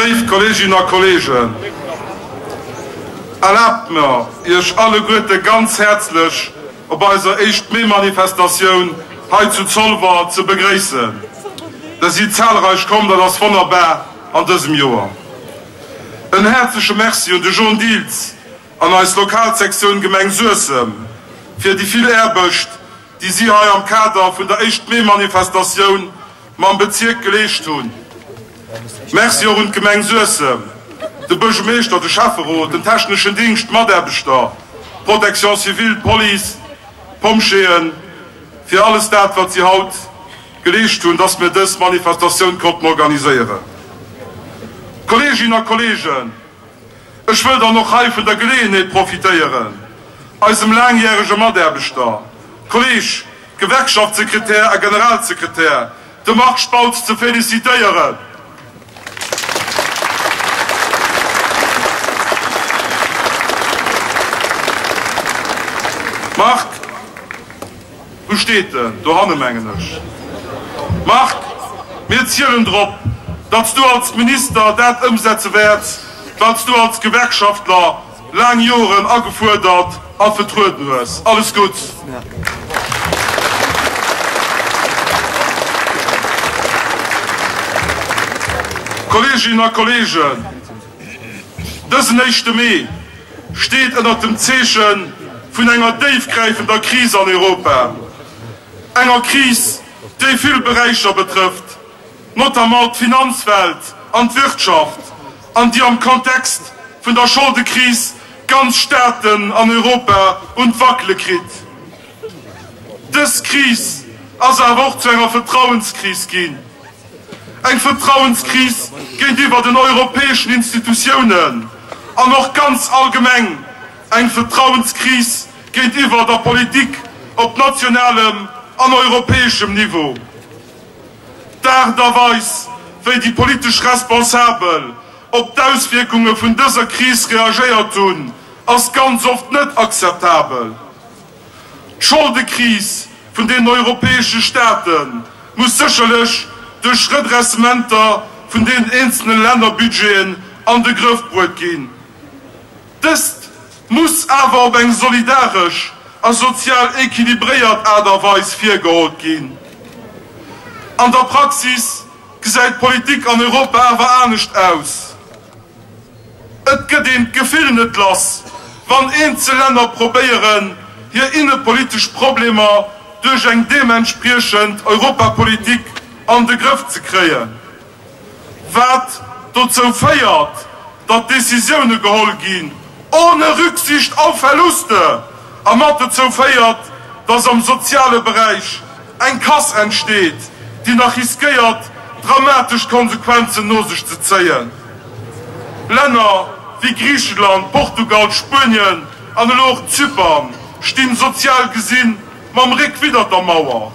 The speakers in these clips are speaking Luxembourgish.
Léif Kolleeginnen a Kolleegen, erlaabt mer, Iech alleguerte ganz häerzlech op eiser éischt Mee-Manifestatioun hei zu Zolwer ze begréissen. Der sidd zahlreich komm, dat ass wonnerbar an dësem Joer. En häerzleche Merci un de John Diels an eis Lokalsektioun Gemeng Suessem fir déi vill Aerbecht, déi si hei am Kader vun der éischt Mee-Manifestatioun mam Bezierk geleescht hunn. Merci och un d'Gemeng Suessem, de Buergermeeschter, de Schäfferot, den techneschen Dingscht, d'Mataarbechter, d'Protection civile, d'Police, d'Pompjeeën, fir alles dat, wat si haut geleescht hunn, dass mir dës Manifestatioun konnten organiséieren. Kolleeginnen a Kolleegen, ech wëll dann och hei vun der Geleeënheet profitéieren, eisem laangjärege Mataarbechter, Kolleeg, Gewerkschaftssekretär a Generalsekretär, de Marc Spautz ze felicitéieren. Marc, wou steet en? Dohanne mengen ech. Marc, mir zielen drop, datt s du als Minister dat ëmsetze wäerts, wat s du als Gewerkschaftler laang Joren agefuerdert a vetrueden hues. Alles Gutts! Kolleeginnen a Kolleegen, dësen éischte Mee steet ënnert dem Zeeche vun enger déifgräifender Kris an Europa. Enger Kris, déi vill Beräicher betrëfft, notamment d'Finanzwelt an d'Wirtschaft, an déi am Kontext vun der Scholdekris ganz Staaten an Europa un d'Wackele kritt. Dës Kris ass awer och zu enger Vertrauenskris ginn. Eng Vertrauenskris géintiwwer den europäeschen Institutiounen an och ganz allgemeng eng Vertrauenskris géintiwwer der Politik op nationalem an europäeschem Niveau. D'Aart a Weis, wéi déi politesch Responsabel op d'Auswierkunge vun dëser Kris reagéiert hunn, ass ganz oft net akzeptabel. D'Scholdekris vun den europäesche Staate muss sécherlech duerch Redressementer vun den eenzele Lännerbudgeten an de Grëff bruet ginn. Dëst muss awer op eng solidaresch a sozial equilibréiert Aart a Weis virgeholl ginn. An der Praxis gesäit d'Politik an Europa awer anescht aus. Et gëtt een d'Gefill net lass, wann eenzel Länner probéieren, hir innepolitesch Problemer duerch eng deementspriechend Europapolitik an de Grëff ze kréien. Wat dozou féiert, datt Décisioune geholl ginn ohne Rücksicht auf Verluste a mat dozou féiert, datt am soziale Beräich eng Casse entsteet, déi nach riskéiert, dramatesch Konsequenzen no sech ze zéien. Länner wéi Griicheland, Portugal, Spuenien an elo och Zypern stinn sozial gesinn mam Réck widdert der Mauer.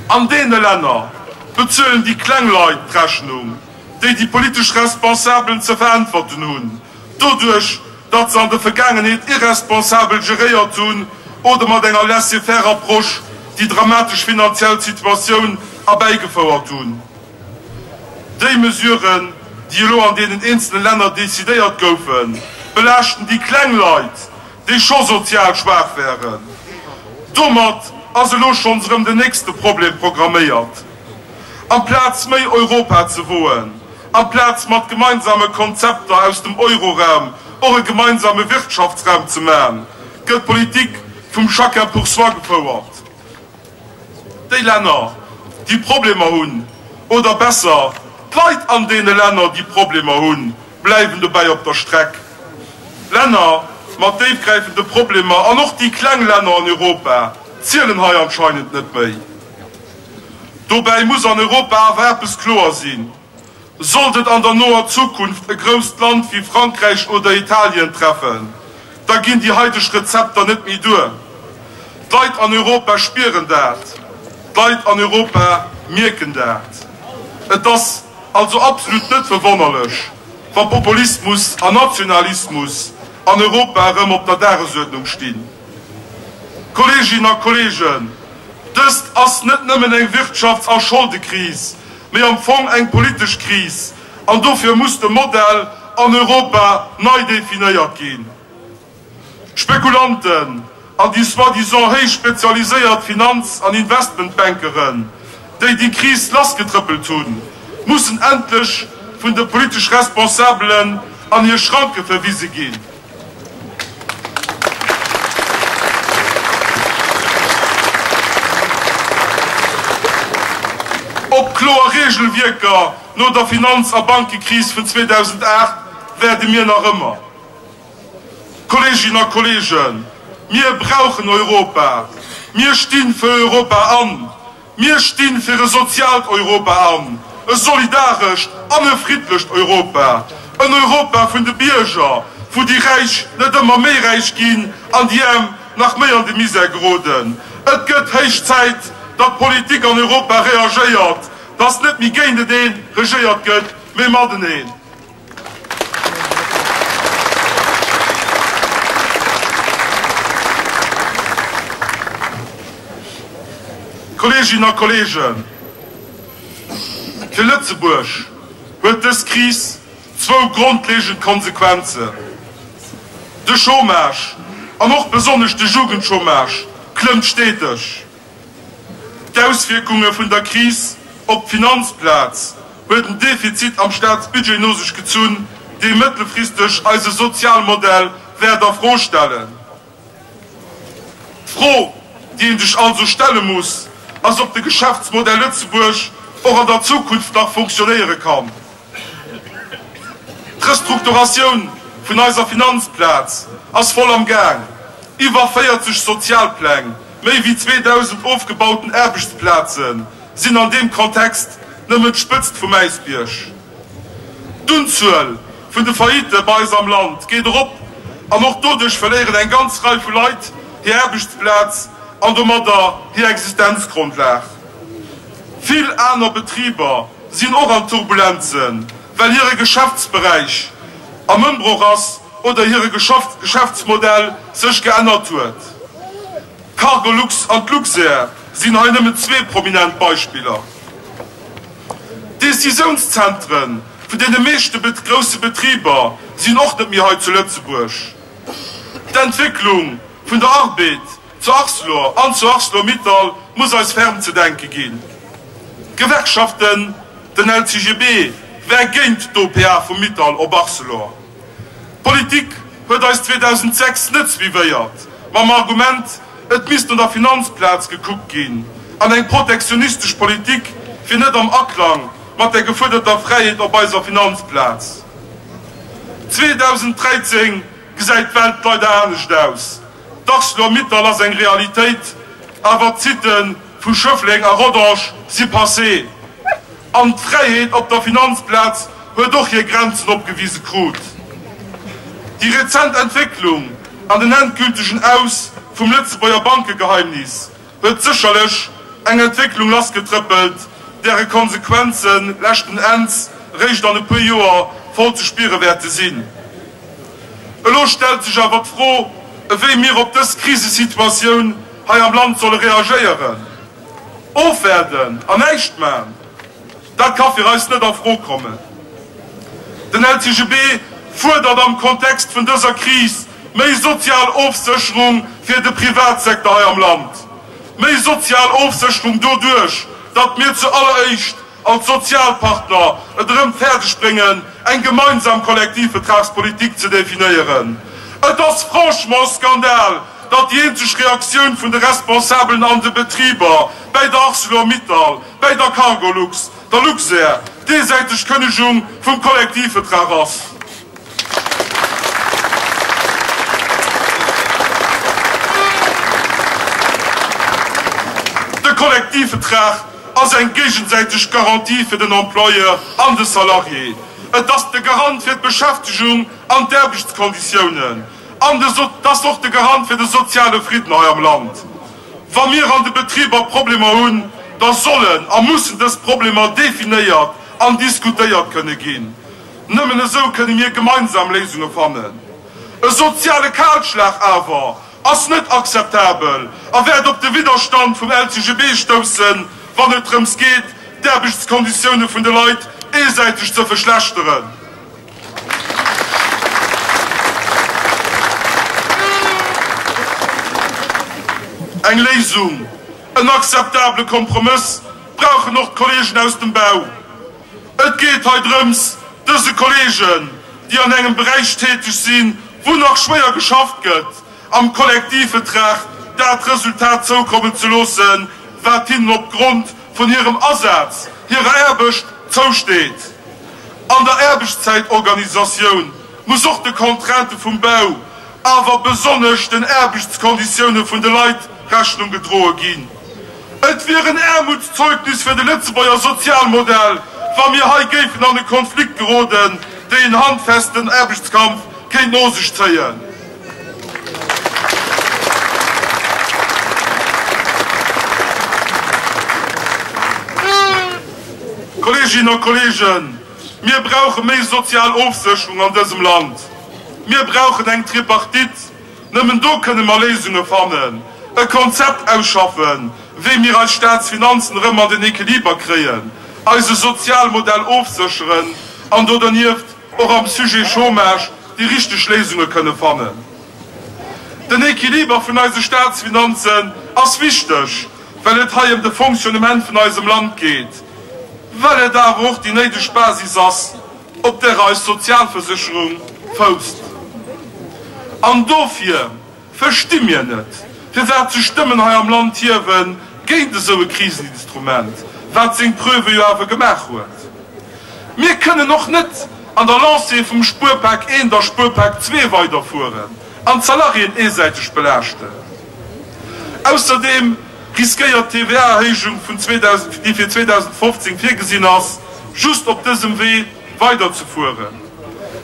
An deene Länner bezuelen déi kleng Leit d'Rechnung, déi déi politesch Responsabelen ze veräntwerten hunn, doduerch datt se an der Vergaangenheet irresponsabel geréiert hunn oder mat enger Laissez-faire-Approche déi dramatesch finanziell Situatioun erbäigefouert hunn. Déi Mesuren, déi elo an deenen eenzele Länner decidéiert goufen, belaaschten déi kleng Leit, déi scho sozial schwaach wären. Domat ass elo schonns erëm den nächste Problem programméiert. Amplaz méi Europa ze woen, amplaz mat gemeinsame Konzepter aus dem Euroraum och e gemeinsame Wirtschaftsraum ze man, gëtt d'Politik vum Chacun pour soi gefouert. Déi Länner, déi Problemer hunn, oder besser, d'Leit an deene Länner, déi Problemer hunn, bleiwen dobäi op der Streck. Länner mat déifgräifende Problemer an och déi kleng Länner an Europa zielen hei anscheinend net méi. Dobäi muss an Europa awer eppes kloer sinn, Sollt et an der noer Zukunft e grousst Land wéi Frankräich oder Italien treffen, da ginn déi haideg Rezepter net méi duer. D'Leit an Europa spieren dat, d'Leit an Europa mierken dat. Et ass also absolut net verwonnerlech, wa Populismus an Nationalismus an Europa erëm op der Dagesuerdnung stinn. Kolleeginnen a Kolleegen, dëst ass net nëmmen eng Wirtschafts a Scholdekris, mee am Fong eng politesch Kris. An dofir muss de Modell an Europa nei definéiert ginn. D'Spekulanten an déi soi-disant héich spezialiséiert Finanz an Investmentbankeren, déi déi Kris lassgetrëppelt hunn, mussen endlech vun de politesch Responsabelen an hir Schranke verwise ginn. Op kloer Regelwierker no der Finanz a Bankekris vun 2008 waarde mir nach ëmmer. Kolleeginnen a Kolleegen, mir brauchen Europa. Mir sti fir Europa an. Mir sti fir e soziaalt Europa an, e solidarescht an e friddlecht Europa, en Europa vun de Bierger, wou déi Räich net ëmmer méi räich ginn an déi Aarm nach méi an de Misär geroden. Et gëtt héich Zäit, datt d'Politik an Europa reagéiert, datt net méi géintenee regéiert gëtt, mee mateneen. Kolleeginnen a Kolleegen, fir Lëtzebuerg huet dës Kris zwou grondlegend Konsequenzen, De Chômage, an och besonnesch de Jugendchômage, klëmmt steteg. D'Auswierkunge vun der Kris op d'Finanzplaz huet en Defizit am Staatsbudget no sech gezunn, dee mëttelfristeg eise Sozialmodell wäert a Fro stellen. D'Fro, déi ee sech also stelle muss, ass, ob de Geschäftsmodell Lëtzebuerg och an der Zukunft nach funktionéiere kann. D'Restrukturatioun vun eiser Finanzplaz ass voll am Gaang. Iwwer 40 Sozialpläng, méi wéi 2.000 ofgebauten Aarbechtsplaze sinn an deem Kontext nëmmen d'Spëtzt vum Äisbierg. D'Unzuel vun de Faillitte bei eis am Land geet erop an och doduerch verléieren eng ganz Rei vu Leit hir Aarbechtsplaz an domadder hir Existenzgrondlag. Vill aner Betriber sinn och an Turbulenzen, well hire Geschäftsberäich am Ëmbroch ass oder hire Geschäftsmodell sech geännert huet. D'Cargolux an d'Luxair sinn hei nëmmen zwee prominent Beispiller. D'Decisiounszentren vun deene meeschte grousse Betriber sinn och net méi hei zu Lëtzebuerg. D'Entwécklung vun der Arbed Zu Arcelor an zu Arcelor-Mittal muss eis ferm ze denke ginn. D'Gewerkschaften, den LCGB war géint d'OPA vu Mittal op Arcelor. D'Politik huet eis 2006 net suivéiert, mam Argument, et misst no der Finanzplaz gekuckt ginn an eng protektionistesch Politik wier net am Aklang mat der gefuerderter Fräiheet op eiser Finanzplaz. 2013 gesäit d'Welt leider anescht aus. D'Arcelor-Mittal ass eng Realitéit, awer d'Sitte vu Schëffleng a Rodange si passé. An d'Fräiheet op der Finanzplaz huet och hir Grenzen opgewise krut. Déi rezent Entwécklung an den endgültegen Aus vum Lëtzebuerger Bankegeheimnis huet sécherlech eng Entwécklung lassgetrëppelt, däre Konsequenze leschten Enns eréischt an e puer Joer voll ze spiere wäerte sinn. Elo stellt sech awer d'Fro, ewéi mir op dës Krisesituatioun hei am Land solle reagéieren. Ofwaarden an näischt man, dat ka fir eis net a Fro kommen. Den LCGB fuerdert am Kontext vun dëser Kris méi sozial Ofsécherung fir de Privatsecteur hei am Land. Méi sozial Ofsécherung doduerch, datt mir zu alleréischt als Sozialpartner et erëm fäerdeg bréngen, eng gemeinsam Kollektivvetragspolitik ze definéieren. Et ass franchement Skandal, datt déi eenzeg Reaktioun vun de Responsabelen an de Betriber bäi der Arcelor-Mittal, bäi der Cargolux, der Luxair, d'eesäiteg Kënnegung vum Kollektivvetrag ass. De Kollektivvetrag ass eng géigesäiteg Garantie fir den Employeur an de Salarié. Et ass de Garant fir d'Beschäftegung an d'Aarbechtskonditiounen an et ass och de Garant fir de soziale Fridden hei am Land. Wa mir an de Betriber Problemer hunn, da sollen a mussen dës Problemer definéiert an diskutéiert kënne ginn. Nëmmen esou kënne mir gemeinsam Léisunge fannen. E soziale Kalschlag awer ass net akzeptabel a wäert op de Widderstand vum LCGB stoussen, wann et drëms geet, d'Aarbechtskonditioune vun de Leit eesäiteg ze verschlechteren. Eng Léisung, en akzeptabele Kompromëss brauchen och d'Kollegen aus dem Bau. Et geet hei drëms, dëse Kollegen, déi an engem Beräich täteg sinn, wou nach schwéier geschafft gëtt, am Kollektivvetrag dat Resultat zoukommen ze loossen, wat hinnen opgrond vun hirem Asaz, hirer Aarbecht zousteet. An der Aarbechtszäitorganisatioun muss och de Contraintë vum Bau, awer besonnesch den Aarbechtskonditioune vun de Leit Rechnung gedroe ginn. Et wier en Aarmutszeugnis fir de Lëtzebuerger Sozialmodell, wa mir hei géifen an e Konflikt geroden, déi en handfesten Aarbechtskampf kéint no sech zéien. Kolleeginnen a Kolleegen, mir brauche méi sozial Ofsécherung an dësem Land. Mir brauchen eng Tripartite. Nëmmen do kënne mer Léisunge fannen, e Konzept ausschaffen, wéi mir eis Staatsfinanzen erëm an den Equiliber kréien, eise Sozialmodell ofsécheren an do dernieft och am Sujet Chômage déi richteg Léisunge kënne fannen. Den Equiliber vun eise Staatsfinanzen ass wichteg, well et hei ëm de Fonctionnement vun eisem Land geet, well et awer och déi néideg Basis ass, op där eis Sozialversécherung fousst. An dofir versti mir net, firwat sech Stëmmen hei am Land hiewe géint esou e Kriseninstrument, wat seng Preuve jo awer gemaach huet. Mir kënnen och net an der Lancée vum Spuerpak I a Spuerpak ii weiderfueren an d'Salariéen eesäiteg belaaschten. Ausserdeem riskéiert d'TVA-Erhéijung vun 2000, déi fir 2015 virgesinn ass, just op dësem Wee weiderzefueren.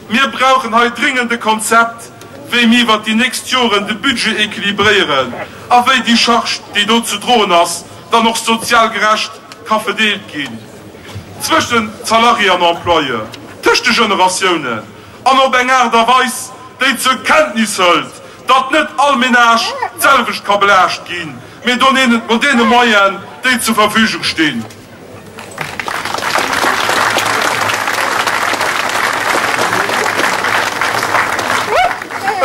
Mir brauchen hei dringend e Konzept, wéi mir iwwert déi nächst Joren de Budget équilibréieren a wéi déi Charge, déi do ze droen ass, dann och sozial gerecht ka verdeelt ginn zwëschen Salarié an Employeur, tëscht de Generatiounen an op eng Aart a Weis, déi zur Kenntnis hëlt, datt net all Ménage d'selwecht ka belaascht ginn, mee no deene Moyenen, déi zur Verfügung stinn.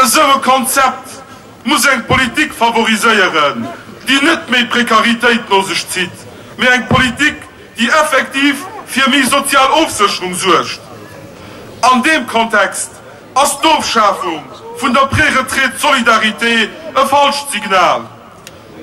Esou e Konzept muss eng Politik favoriséieren, déi net méi Prekaritéit no sech zitt, mee eng Politik, déi effektiv fir méi sozial Ofsécherung suergt. An deem Kontext ass d'Ofschafung vun der Préretraite solidarité e falscht Signal.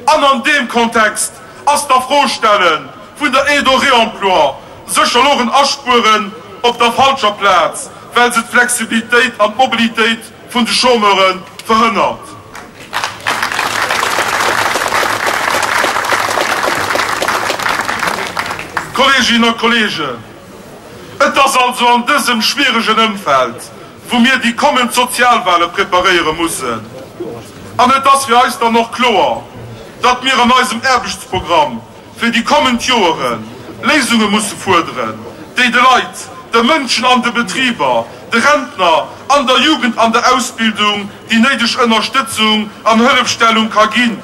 An an deem Kontext ass d'Afrostelle vun der Aide au réemploi sécher och en Aspueren op der falscher Plaz, well se d'Flexibilitéit an d'Mobilitéit vun de Chômeure verhënnert. Kolleeginnen a Kolleegen, et ass also an dësem schwieregen Ëmfeld, wou mir déi kommend Sozialwahle preparéiere mussen. An et ass fir eis dann och kloer, datt mir an eisem Aarbechtsprogramm fir déi kommend Joere Léisunge musse fuerderen, déi de Leit, de Mënschen an de Betriber, de Rentner an der Jugend an der Ausbildung déi néideg Ënnerstëtzung an Hëllefstellung ka ginn.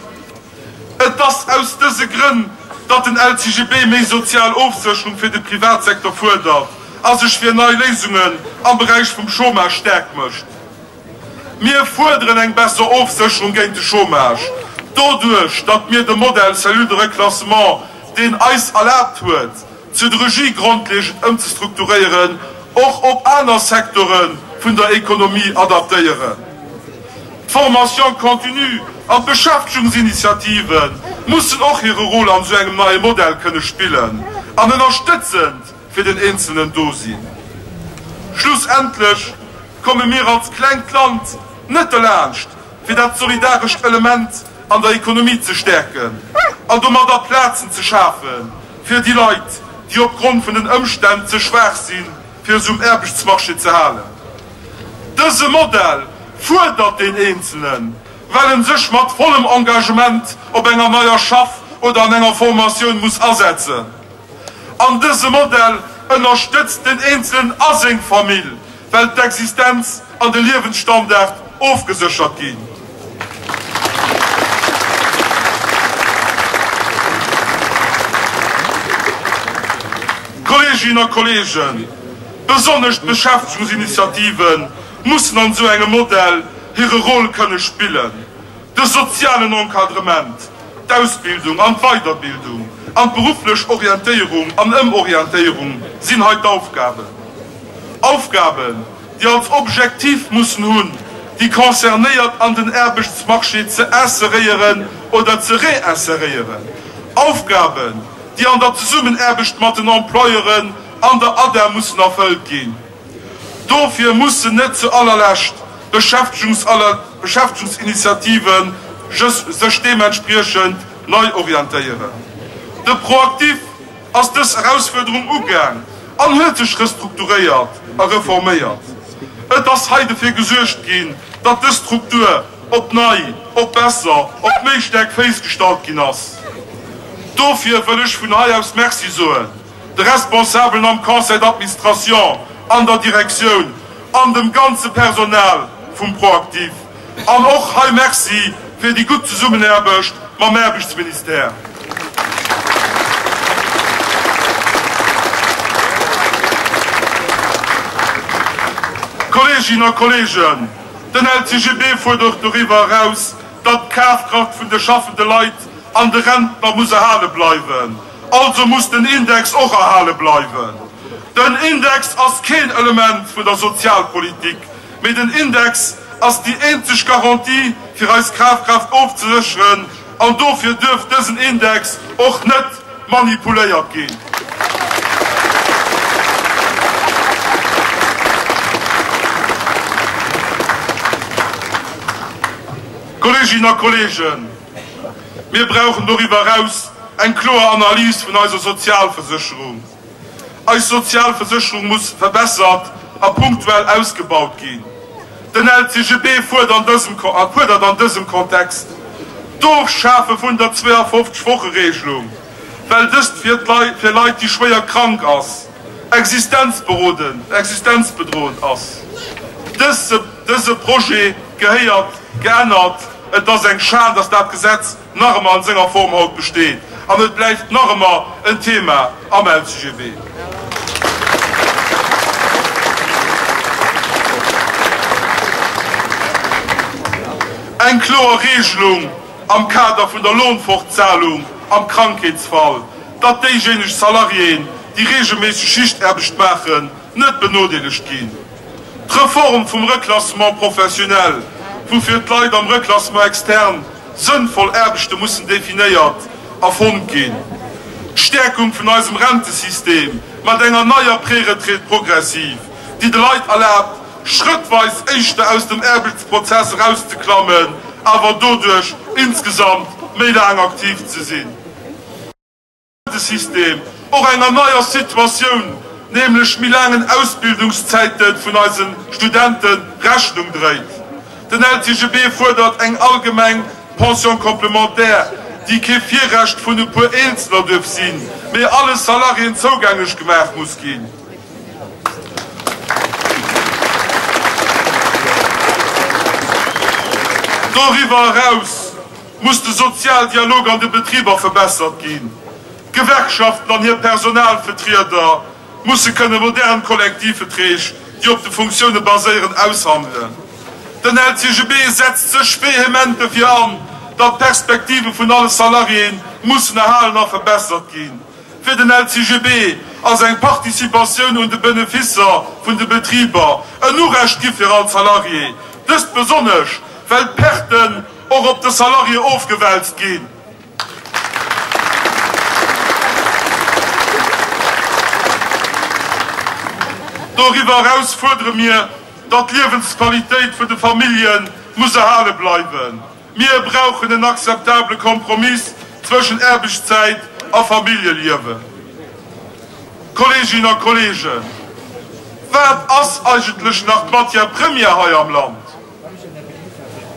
Et ass aus dëse Grënn, datt den LCGB méi sozial Ofsécherung fir de Privatsecteur fuerdert a sech fir nei Léisungen am Beräich vum Chômage staark mécht. Mir fuerderen eng besser Ofsécherung géint de Chômage, doduerch datt mir de Modell Cellule de reclassement, deen eis erlaabt huet, d'Siderurgie grondlegend ëmzestrukturéieren, och op aner Secteure vun der Ekonomie adaptéieren. D'Formation continue an d'Beschäftegungsinitiative mussen och hire Rôle an esou engem neie Modell kënne spillen an ënnerstëtzend fir den Eenzelnen do sinn. Schlussendlech komme mir als klengt Land net derlaanscht, fir dat solidarescht Element an der Ekonomie ze stäerken an domadder Plazen ze schafe fir déi Leit, déi opgrond vun den Ëmstänn ze schwaach sinn, fir se um Aarbechtsmarché ze halen. Dëse Modell fuerdert deen Eenzelnen, well en sech mat vollem Engagement op enger neier Schaff oder an enger Formatioun muss asetzen. An dëse Modell ënnerstëtzt den Eenzelen a seng Famill, well d'Existenz an de Liewensstandard ofgeséchert ginn. Kolleeginnen a Kolleegen, besonnesch d'Beschäftegungsinitiative mussen an esou engem Modell hire Rôle kënne spillen. De sozialen Encadrement, d'Ausbildung an d'Weiderbildung an d'berufflech Orientéierung an Ëmorientéierung sinn hei d'Aufgaben. Aufgaben, déi als Objektiv mussen hunn, déi Concernéiert an den Aarbechtsmarché ze inseréieren oder ze réinseréieren. Aufgaben, déi an der Zesummenaarbecht mat den Employeuren an der ADEM mussen erfëllt ginn. Dofir mussen net zu allerlescht d'Beschäftegungsinitiative sech deementspriechend nei orientéieren. De ProActif ass dës Erausfuerderung ugaang an huet sech restrukturéiert a reforméiert. Et ass hei dofir gesuergt ginn, datt dës Struktur op nei, op besser, op méi staark Féiss gestallt ginn ass. Dofir wëll ech vun hei aus Merci soen de Responsabelen am Conseil d'administration, an der Direktioun an dem ganze Personal vum ProActif. An och hei Merci fir déi gutt Zesummenaarbecht mam Aarbechtsministère. Kolleeginnen a Kolleegen, den LCGB fuerdert doriwwer eraus, datt d'Kafkraft vun de schaffende Leit an de Rentner muss erhale bleiwen. Also muss den Index och erhale bleiwen. Den Index ass keen Element vun der Sozialpolitik, mee den Index ass déi eenzeg Garantie fir eis Kafkraaft ofzesécheren an dofir duerf dësen Index och net manipuléiert ginn. Kolleeginnen a Kolleegen, mir brauchen doriwwer eraus eng kloer Analys vun eiser Sozialversécherung. Eis Sozialversécherung muss verbessert a punktuell ausgebaut ginn. Den LCGB fuerdert an dësem Kontext d'Ofschafe vun der 52 Woche-Regelung, well dëst fir Leit, déi schwéier krank ass, existenzbedroend ass. Dëse Projet gehéiert geännert. Et ass eng Schan, datt dat Gesetz nach ëmmer an senger Form haut besteet an et bleift nach ëmmer en Thema am LCGB. Eng kloer Regelung am Kader vun der Lohnfortzahlung am Krankheetsfall, datt déijéineg Salariéen, déi regelméisseg Schichtaarbecht maachen, net benodeelegt ginn. D'Reform vum Reclassement professionnel, wou fir d'Leit am Reclassement externe sënnvoll Aarbechte mussen definéiert a fonnt ginn. D'Stäerkung vun eisem Rentesystem mat enger neier Préretraite progressive, déi de Leit erlaabt, schrëttweis éischter aus dem Aarbechtsprozess erauszeklammen, awer doduerch insgesamt méi laang aktiv ze sinn. System och enger neier Situatioun, nämlech méi laangen Ausbildungszäite vun eise Studente Rechnung dréit. Den LCGB fuerdert eng allgemeng Pension complémentaire, déi kee Virrecht vun e puer Eenzeler duerf sinn, mee alle Salariéen zougänglech gemaach muss ginn. Doriwwer eraus muss de Sozialdialog an de Betriber verbessert ginn. D'Gewerkschaften an hir Personalvetrieder musse kënne modern Kollektivvetreeg, déi op de Funktioune baséieren, aushandelen. Den LCGB setzt sech vehement dofir an, datt d'Perspektive vun alle Salariéen mussen erhalen a verbessert ginn. Fir den LCGB ass eng Participatioun un de Benefisser vun de Betriber en Urecht gi fir all Salarié, dëst besonnesch well d'Perten och op de Salarié ofgewälzt ginn. Doriwwer eraus fuerdere mir, datt d'Liewensqualitéit vun de Famillje muss erhale bleiwen. Mir brauchen en akzeptabele Kompromiss zwëschen Aarbechtszäit a Familljeliewen. Kolleeginnen a Kolleegen, wat ass eigentlech nach d'Matière première hei am Land?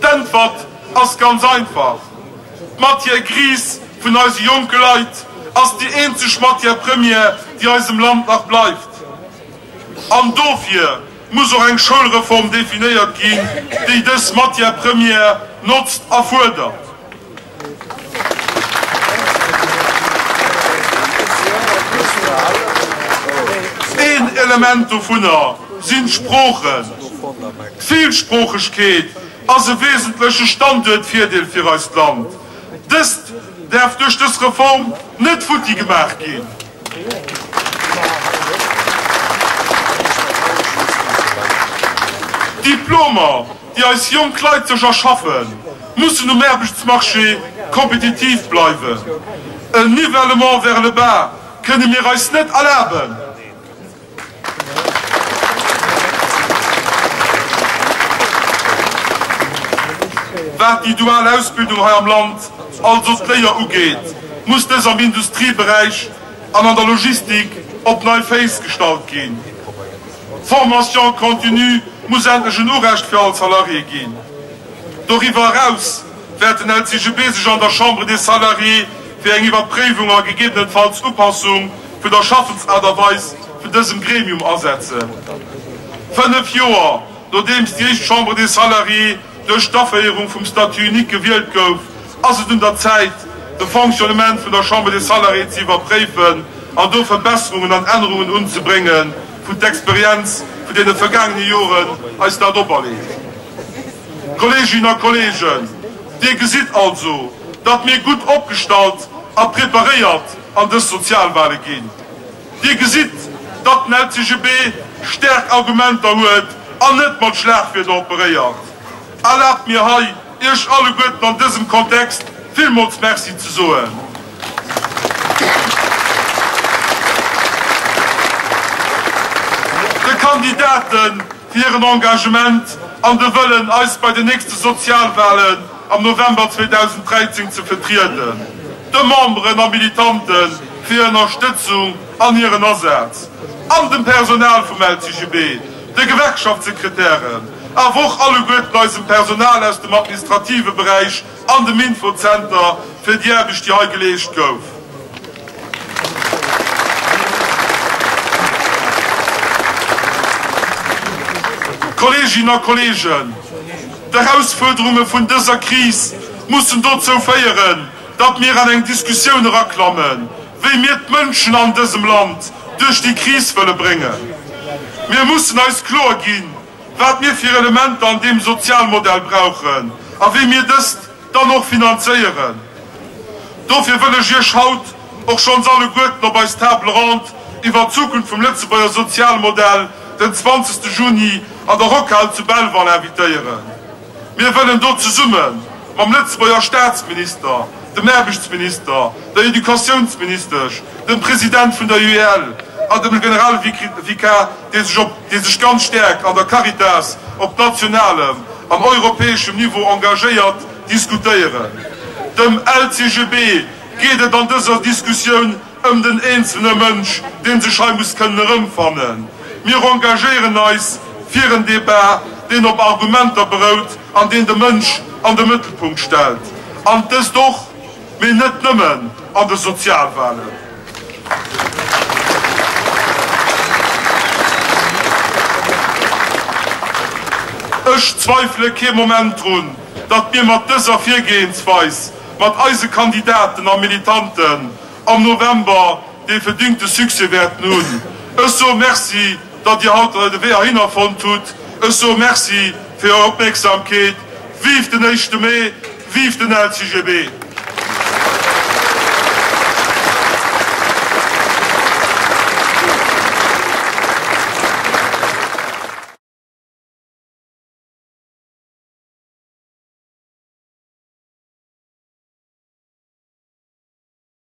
D'Äntwert ass ganz einfach, D'Matière grise vun eise jonke Leit ass déi eenzeg Matière première, déi eisem Land nach bleift. An dofir muss och eng Schoulreform definéiert ginn, déi dës Matière première notzt a fuerdert. Element dovunner sinn d'Sproochen. D'Villsproochegkeet ass e wesentleche Standuertvirdeel fir eist Land. Dëst däerf duerch dës Reform net futti gemaach ginn. D'Diplomer, déi eis jonk Leit sech erschaffen, mussen um Aarbechtsmarché kompetitiv bleiwen. En Nivellement vers le bas kënne mir eis net erlaben. Wat déi dual Ausbildung hei am Land, also d'Léier, ugeet, muss dës am Industrieberäich an an der Logistik op nei Féiss gestallt ginn. D'Formation continue muss endlech en Urecht fir all Salarié ginn. Doriwwer eraus wäert den LCGB sech an der Chambre des Salariés fir eng Iwwerpréiwung a gegebenenfalls Upassung vun der Schaffensaart a Weis vun dësem Gremium asetzen. 5 Joer nodeems déi éischt Chambre des Salariés duerch d'Aféierung vum Statut unique gewielt gouf, ass et un der Zäit, de Fonctionnement vun der Chambre des Salariés ze iwwerpréifen an do Verbesserungen an Ännerungen unzebréngen, vu d'Experienz vun deene vergaangene Joren eis dat operleet. Kolleeginnen a Kolleegen, Dir gesitt also, datt mir gutt opgestallt a preparéiert an dës Sozialwale ginn. Dir gesitt, datt den LCGB staark Argumenter huet an net mat Schlagwierder operéiert. Erlaabt mir hei, Iech alleguerten an dësem Kontext villmools Merci ze soen. De Kandidaten fir hiren Engagement an de Wëllen, eis bei den nächste Sozialwalen am November 2013 ze vertrieden, de Memberen a Militanten fir hir Ënnerstëtzung an hiren Asaz, an dem Personal vum LCGB, de Gewerkschaftssekretären, awer och alleguerten eisem Personal aus dem administrative Beräich an dem Infozenter fir déi Aarbecht, déi hei geleescht gouf. Kolleeginnen a Kolleegen, d'Erausfuerderunge vun dëser Kris mussen dozou féieren, datt mir an eng Diskussioun eraklammen, wéi mir d'Mënschen an dësem Land duerch déi Kris wëlle bréngen. Mir mussen eis kloer ginn, wat mir fir Elementer an deem Sozialmodell brauchen a wéi mir dëst dann och finanzéieren. Dofir wëll ech Iech haut och schonns alleguerten op eis Table ronde iwwer d'Zukunft vum Lëtzebuerger Sozialmodell den 20 Juni an der Rockhal zu Belval invitéieren. Mir wëllen do zesumme mam Lëtzebuerger Staatsminister, dem Aarbechtsminister, der Educatiounsministesch, dem President vun der UEL an dem Generalvikar, dee sech op dee sech ganz staark an der Caritas op nationalem an europäeschem Niveau engagéiert, diskutéieren. Dem LCGB geet et an dëser Diskussioun ëm den eenzelne Mënsch, dee sech hei muss kënnen erëmfannen. Mir engagéieren eis fir en Débat, deen op Argumenter berout an deen de Mënsch an de Mëttelpunkt stellt, an dëst och, mee net nëmmen, an de Sozialwahlen. Ech zweifele kee Moment drun, datt mir mat dëser Virgehensweis, mat eise Kandidaten a Militanten am November dee verdingte Succès wäerten hunn. Ech soe Merci, datt Dir haut de Wee heihinner fonnt hutt. Ech soe Merci fir Är Opmierksamkeet. Vive den éischte Mee! Vive den LCGB!